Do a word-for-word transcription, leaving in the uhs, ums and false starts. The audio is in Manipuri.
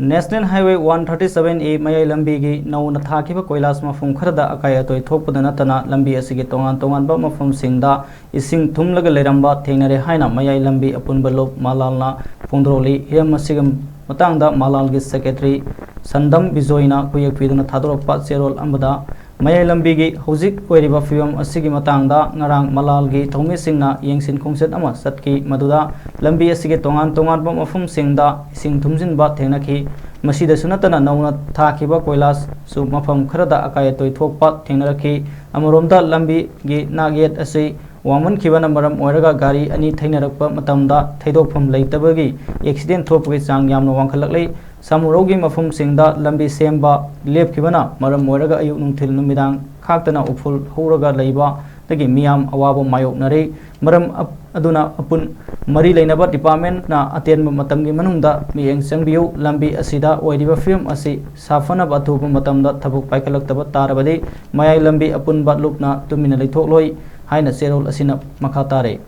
National Highway one thirty seven A ꯃꯌꯥꯏ ꯂꯝꯕꯤꯒꯤ ꯅꯧꯅ ꯊꯥꯈꯤꯕ ꯀꯣꯏꯂꯥꯁ ꯃꯐꯝ ꯈꯔꯗ ꯑꯀꯥꯏ ꯑꯇꯣꯏ ꯊꯣꯛꯄꯗ ꯅꯠꯇꯅ, ꯂꯝꯕꯤ ꯑꯁꯤꯒꯤ ꯇꯣꯉꯥꯟ ꯇꯣꯉꯥꯟꯕ ꯃꯐꯝꯁꯤꯡꯗ ꯏꯁꯤꯡ ꯊꯨꯝꯂꯒ ꯂꯩꯔꯝꯕ ꯊꯦꯡꯅꯔꯦ ꯍꯥꯏꯅ ꯃꯌꯥꯏ ꯂꯝꯕꯤ ꯑꯄꯨꯟꯕ ꯂꯨꯞ ꯃꯂꯥꯜꯅ ꯐꯣꯡꯗꯣꯔꯛꯂꯤ꯫ ꯍꯤꯔꯝ ꯑꯁꯤꯒꯤ ꯃꯇꯥꯡꯗ ꯃꯂꯥꯜꯒꯤ secretary ꯁꯟꯗꯝ ꯕꯤꯖꯣꯏꯅ ꯈꯨꯌꯦꯛ ꯄꯤꯗꯨꯅ ꯊꯥꯗꯣꯔꯛꯄ ꯆꯦꯔꯣꯜ ꯑꯃꯗ, ꯃꯌꯥꯏ ꯂꯝꯕꯤꯒꯤ ꯍꯧꯖꯤꯛ ꯑꯣꯏꯔꯤꯕ ꯐꯤꯕꯝ ꯑꯁꯤꯒꯤ ꯃꯇꯥꯡꯗ ꯉꯔꯥꯡ ꯃꯂꯥꯜꯒꯤ ꯊꯧꯃꯤꯁꯤꯡꯅ ꯌꯦꯡꯁꯤꯟ ꯈꯣꯡꯆꯠ ꯑꯃ ꯆꯠꯈꯤ, ꯃꯗꯨꯗ ꯂꯝꯕꯤ ꯑꯁꯤꯒꯤ ꯇꯣꯉꯥꯟ ꯇꯣꯉꯥꯟꯕ ꯃꯐꯝꯁꯤꯡꯗ ꯏꯁꯤꯡ ꯊꯨꯝꯖꯤꯟꯕ ꯊꯦꯡꯅꯈꯤ꯫ ꯃꯁꯤꯗꯁꯨ ꯅꯠꯇꯅ, ꯅꯧꯅ ꯊꯥꯈꯤꯕ ꯀꯣꯏꯂꯥꯁꯁꯨ ꯃꯐꯝ ꯈꯔꯗ ꯑꯀꯥꯏ ꯑꯇꯣꯏ ꯊꯣꯛꯄ ꯊꯦꯡꯅꯔꯛꯈꯤ꯫ ꯑꯃꯔꯣꯝꯗ, ꯂꯝꯕꯤꯒꯤ ꯅꯥꯛꯌꯦꯠ ꯑꯁꯤ ꯋꯥꯡꯃꯟꯈꯤꯕꯅ ꯃꯔꯝ ꯑꯣꯏꯔꯒ ꯒꯥꯔꯤ ꯑꯅꯤ ꯊꯩꯅꯔꯛꯄ ꯃꯇꯝꯗ ꯊꯩꯗꯣꯛꯐꯝ ꯂꯩꯇꯕꯒꯤ accident ꯊꯣꯛꯄꯒꯤ ꯆꯥꯡ ꯌꯥꯝꯅ ꯋꯥꯡꯈꯠꯂꯛꯂꯤ꯫ ꯁꯥꯃꯨꯔꯧꯒꯤ ꯃꯐꯝꯁꯤꯡꯗ ꯂꯝꯕꯤ ꯁꯦꯝꯕ ꯂꯦꯞꯈꯤꯕꯅ ꯃꯔꯝ ꯑꯣꯏꯔꯒ ꯑꯌꯨꯛ ꯅꯨꯡꯊꯤꯜ ꯅꯨꯃꯤꯗꯥꯡ ꯈꯥꯛꯇꯅ ꯎꯐꯨꯜ ꯍꯧꯔꯒ ꯂꯩꯕꯗꯒꯤ ꯃꯤꯌꯥꯝ ꯑꯋꯥꯕ ꯃꯥꯌꯣꯛꯅꯔꯤ꯫ ꯃꯔꯝ ꯑꯞ-, ꯑꯗꯨꯅ ꯑꯄꯨꯟ ꯃꯔꯤ ꯂꯩꯅꯕ departmentꯅ ꯑꯇꯦꯟꯕ ꯃꯇꯝꯒꯤ ꯃꯅꯨꯡꯗ ꯃꯤꯠꯌꯦꯡ ꯆꯪꯕꯤꯌꯨ꯫ ꯂꯝꯕꯤ ꯑꯁꯤꯗ ꯑꯣꯏꯔꯤꯕ ꯐꯤꯕꯝ ꯑꯁꯤ ꯁꯥꯐꯅꯕ ꯑꯊꯨꯕ ꯃꯇꯝꯗ ꯊꯕꯛ ꯄꯥꯏꯈꯠꯂꯛꯇꯕ ꯇꯥꯔꯕꯗꯤ ꯃꯌꯥꯏ ꯂꯝꯕꯤ ꯑꯄꯨꯟꯕ ꯂꯨꯞꯅ ꯇꯨꯃꯤꯟꯅ ꯂꯩꯊꯣꯛꯂꯣꯏ ꯍꯥꯏꯅ ꯆꯦꯔꯣꯜ ꯑꯁꯤꯅ ꯃꯈꯥ ꯇꯥꯔꯦ꯫